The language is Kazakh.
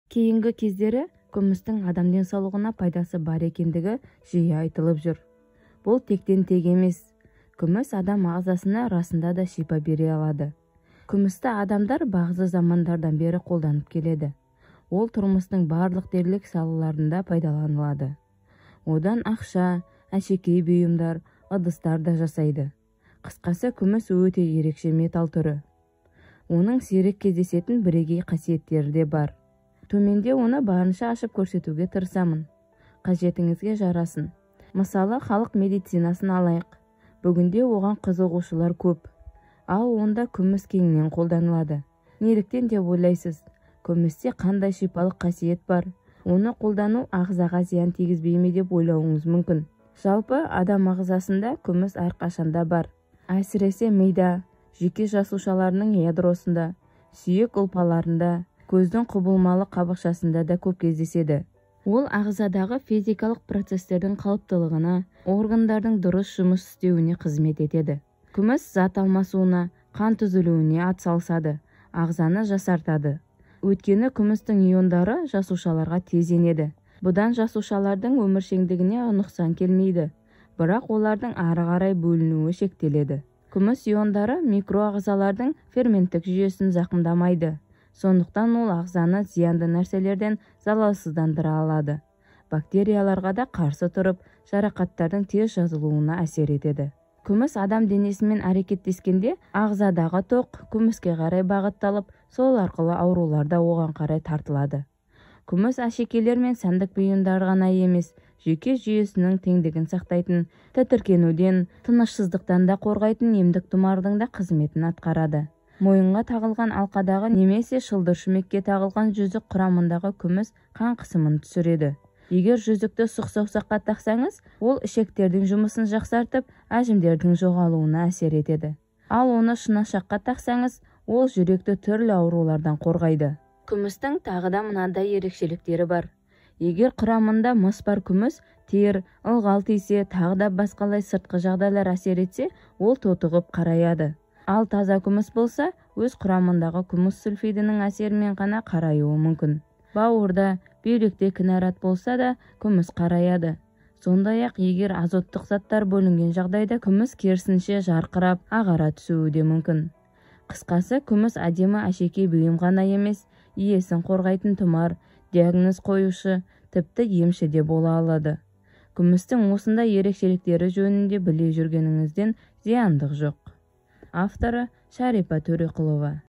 Кейінгі кездері күмістің адам денсаулығына пайдасы бар екендігі жиі айтылып жүр. Бұл тектен-тек емес. Күміс адам ағзасына расында да шипа бере алады. Күмісті адамдар бағзы замандардан бері қолданып келеді. Ол тұрмыстың барлық дерлік салаларында пайдаланылады. Одан ақша, әшекей бұйымдар, ыдыстар да жасайды. Қысқасы, күміс өте ерекше металл түрі. Оның сирек кездесетін бірегей қасиеттері де бар. Төменде оны барынша ашып көрсетуге тырысамын. Қажетіңізге жарасын. Мысалы, халық медицинасын алайық. Бүгінде оған қызығушылар көп. Ал онда күміс кеңінен қолданылады. Неліктен деп ойлайсыз? Күмісте қандай шипалық қасиет бар? Оны қолдану ағзаға зиян тигізбей ме деп ойлауыңыз мүмкін. Жалпы, адам ағзасында күміс әрқашанда бар. Әсіресе мида, жүйке жасушаларының ядросында, сүйек ұлпаларында, көздің құбылмалы қабықшасында да көп кездеседі. Ол ағзадағы физикалық процестердің қалыптылығына, органдардың дұрыс жұмыс істеуіне қызмет етеді. Күміс зат алмасуына, қан түзілуіне атсалысады, ағзаны жасартады. Өйткені күмістің иондары жасушаларға тез енеді. Бұдан жасушалардың өміршеңдігіне нұқсан келмейді, бірақ олардың ары қарай бөлінуі шектеледі. Күміс иондары микроағзалардың ферменттік жүйесін зақымдамайды. Сондықтан ол ағзаны зиянды нәрселерден залалсыздандыра алады. Бактерияларға да қарсы тұрып, жарақаттардың тез жазылуына әсер етеді. Күміс адам денесімен әрекеттескенде ағзадағы тоқ күміске қарай бағытталып, сол арқылы аурулар да оған қарай тартылады. Күміс әшекейлер мен сәндік бұйымдар ғана емес, жүйке жүйесінің теңдігін сақтайтын, тітіркенуден, тынышсыздықтан да қорғайтын емдік тұмардың да қызметін атқарады. Мойынға тағылған алқадағы немесе шылдыр шүмекке тағылған жүзік құрамындағы күміс қан қысымын түсіреді. Егер жүзікті сұқ саусаққа тақсаңыз, ол ішектердің жұмысын жақсартып, әжімдердің жоғалуына әсер етеді. Ал оны шынашаққа тақсаңыз, ол жүректі түрлі аурулардан қорғайды. Күмістің тағы да мынандай ерекшеліктері бар. Егер құрамында мыс бар күміс, тер, ылғал тисе, тағы да басқалай сыртқы жағдайлар әсер етсе, ол тотығып қараяды. Ал таза күміс болса, өз құрамындағы күміс сульфидінің әсерімен ғана қараюы мүмкін. Бауырда, бүйректе кінәрат болса да, күміс қараяды. Сондай-ақ, егер азоттық заттар бөлінген жағдайда күміс керісінше жарқырап, ағара түсуі де мүмкін. Қысқасы, күміс әдемі әшекей бұйым ғана емес, иесін қорғайтын тұмар, диагноз қоюшы, тіпті емші де бола алады. Күмістің осындай ерекшеліктері жөнінде біле жүргеніңізден зияндық жоқ. Авторы Шарипа Төреқұлова.